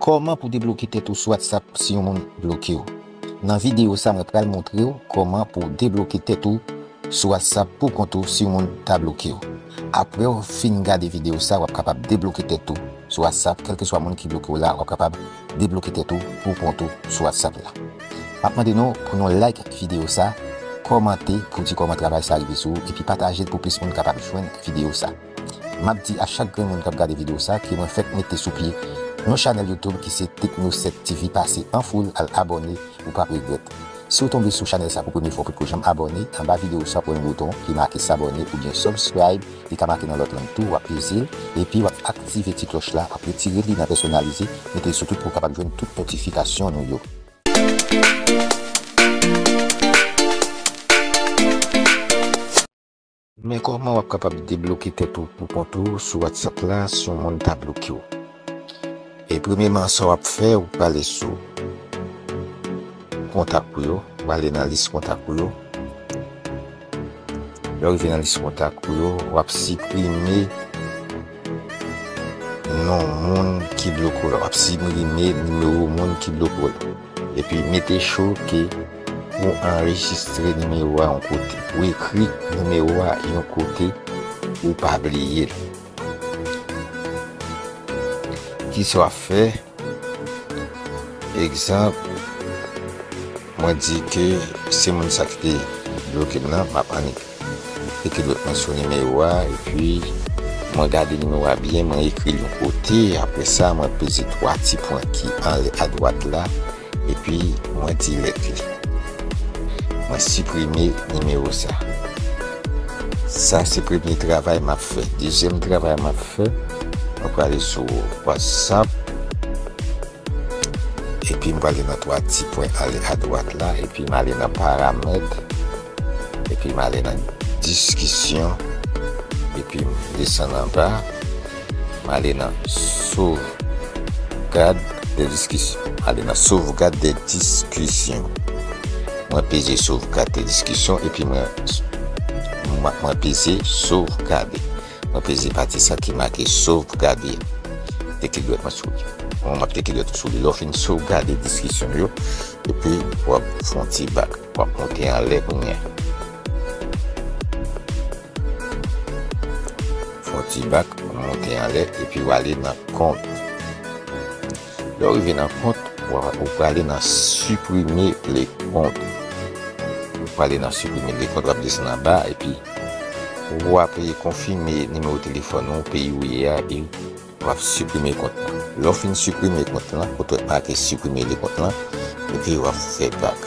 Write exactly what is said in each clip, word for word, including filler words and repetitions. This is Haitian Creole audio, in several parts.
Kòman pou debloke tèt ou sou WhatsApp si yon moun bloke w? Nan videyo sa, mwen pral montre w kòman pou debloke tèt ou sou WhatsApp pou kont ou si yon moun ta bloke w. Apre w fin gade videyo sa, w ap kapab debloke tèt ou sou WhatsApp, kèlkeswa moun ki bloke w la, w ap kapab debloke tèt ou pou kont ou sou WhatsApp la. M ap mande nou pou nou like videyo sa, kòmante pou di kòman travay sa rive sou ou, epi pataje l pou plis moun kapab jwenn videyo sa. M ap di a chak grenn moun k ap gade videyo sa ke mwen fèk mete sou pye yon chanèl YouTube ki se Tekno sèt T V. Pase an foul al abòne, ou p ap regrèt. Si w tonbe sou chanèl sa pou premye fwa, ou potko janm abòne, anba videyo sa w ap wè yon bouton ki make s'abonner oubyen subscribe, li ka make nan lòt lang tou, w ap peze l, epi w ap aktive ti klòch la, w ap retire li nan pèsonalize, mete l sou tout pou w kapab jwenn tout notifikasyon nou yo. Men kòman w ap kapab debloke tèt ou pou kont ou sou WhatsApp la si yon moun ta bloke w? E premyeman, sa w ap fè, ou prale sou kontak ou yo, ou prale nan lis kontak ou yo. Lè w rive nan lis kontak ou yo, w ap siprime non moun ki bloke w la, w ap siprime nimewo moun ki bloke w la. Epi mete sure ke ou anrejistre nimewo a yon kote. Ou ekri nimewo a yon kote, ou pa bliye l. Kisa w ap fè? Egzanp, mwen di ke se moun sa ki te bloke m nan, m ap annik teke dwèt mwen sou nimewo a, epi mwen gade nimewo a byen, mwen ekri l yon kote, apre sa, mwen peze twa ti pwen ki anlè adwat la, epi mwen delete li. Mwen siprime nimewo sa. Sa se premye travay m ap fè. Dezyèm travay m ap fè, mwen prale sou WhatsApp, epi m prale nan twa ti pwen anlè adwat la, epi m ale nan paramèt, epi m ale nan diskisyon, epi m desann anba, m ale nan sovgad de diskisyon. M ale nan sovgad de diskisyon. Mwen peze sovgad de diskisyon, epi mwen, mwen, mwen peze sovgade. Mwen peze pati sa ki make sovgade. Teke dwèt mwen sou li. Mwen, m ap teke dwèt sou li. Lè w fin sovgade diskisyon yo, epi w ap fè yon ti bak. W ap monte anlè kounye a. Fè yon ti bak, w ap monte anlè, epi w ale nan kont. Lè w rive nan kont, w a, ou prale nan supprimer le compte. Ou prale nan supprimer le compte, w ap desann anba, epi w ape konfime nimewo telefòn ou, peyi ou ye a, epi w ap siprime kont lan. Lè w fin siprime kont lan, kote w make supprimer le compte lan, epi w ap fè bak.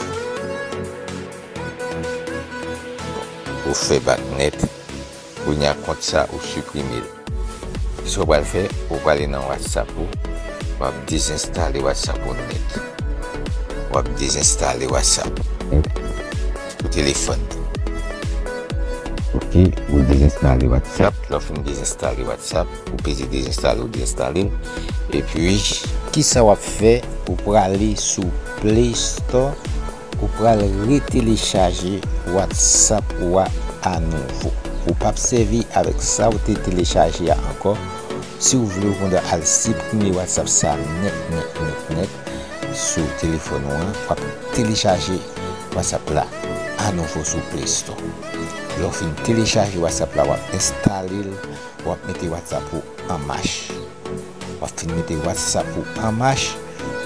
Ou fè bak nèt. Kounye a kont sa ou siprime l. Sa w pral fè, ou prale nan WhatsApp ou, w ap dezenstale WhatsApp ou nèt. W ap dezenstale WhatsApp sou telefòn. Ok, ou dezenstale WhatsApp. Lè w fin dezenstale WhatsApp, ou peze dezenstale, ou dezenstale l. Epi, kisa w ap fè? Ou prale sou Play Store, ou pral retelechaje WhatsApp ou a anouvo. Ou p ap sèvi avèk sa ou te telechaje a ankò. Si w vle, ou konn al siprime WhatsApp sa nèt, nèt, nèt, nèt sou telefòn ou an. W ap telechaje WhatsApp la anouvo sou Play Store. Lè w fin telechaje WhatsApp la, w ap enstale l, w ap mete WhatsApp ou an mach. W ap fin mete WhatsApp ou an mach.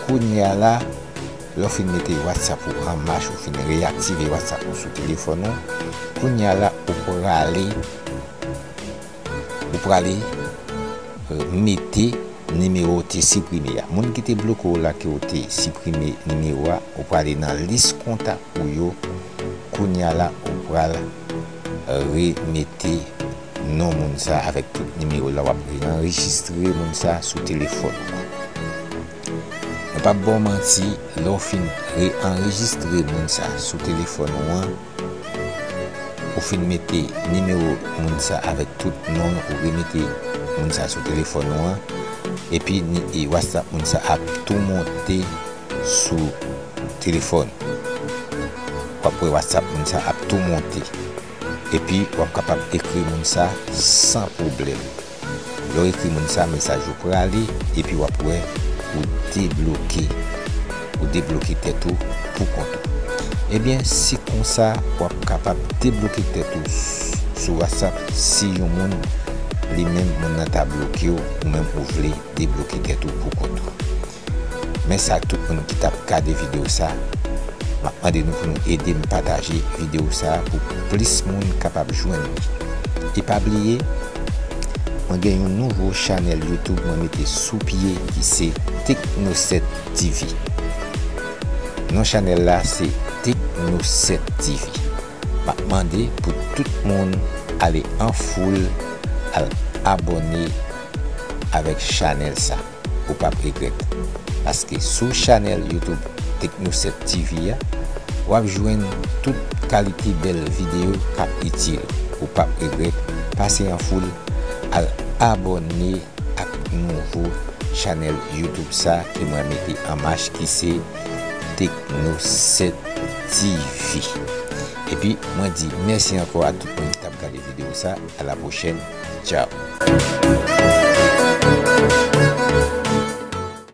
Kounye a la, lè w fin mete WhatsApp ou an mach, ou fin reyaktive WhatsApp ou sou telefòn ou, kounye a la, ou prale, ou prale, euh, mete nimewo w te siprime a. Moun ki te bloke w la, ke w te siprime nimewo a, ou prale nan lis kontak ou yo. Kounye a la, ou pral remete non moun sa avèk tout nimewo la, w ap reanrejistre moun sa sou telefòn ou an. Mwen p ap ba w manti, lè w fin reanrejistre moun sa sou telefòn ou an, ou fin mete nimewo moun sa avèk tout non l, ou remete moun sa sou telefòn ou an, epi ni, e WhatsApp moun sa ap tou monte sou telefòn. W ap wè WhatsApp moun sa ap tou monte. Epi, w ap kapab ekri moun sa san pwoblèm. Lè w ekri moun sa, mesaj ou prale, epi w ap wè ou debloke, ou debloke tèt ou pou kont ou. Ebyen, se konsa w ap kapab debloke tèt ou s- sou WhatsApp si yon moun, li menm, moun nan ta bloke w, ou menm ou vle debloke tèt ou pou kont ou. Men sa, tout moun ki t ap gade videyo sa, m ap mande nou pou nou ede m pataje videyo sa pou plis moun kapab jwenn li. E pa bliye, mwen gen yon nouvo chanèl YouTube mwen mete sou pye ki se Tekno sèt T V. Non chanèl la se Tekno sèt T V. M ap mande pou tout moun ale an foul al abòne avèk chanèl sa. Ou p ap regrèt. Paske sou chanèl YouTube Tekno sèt T V a, w ap jwenn tout kalite bèl videyo k ap itil. Ou p ap regrèt. Pase an foul al abòne ak nouvo chanèl YouTube sa ke mwen mete an mach ki se Tekno sèt T V. Epi, mwen di mèsi ankò a tout moun ki t ap gade videyo sa. A la pwochèn. Tchao.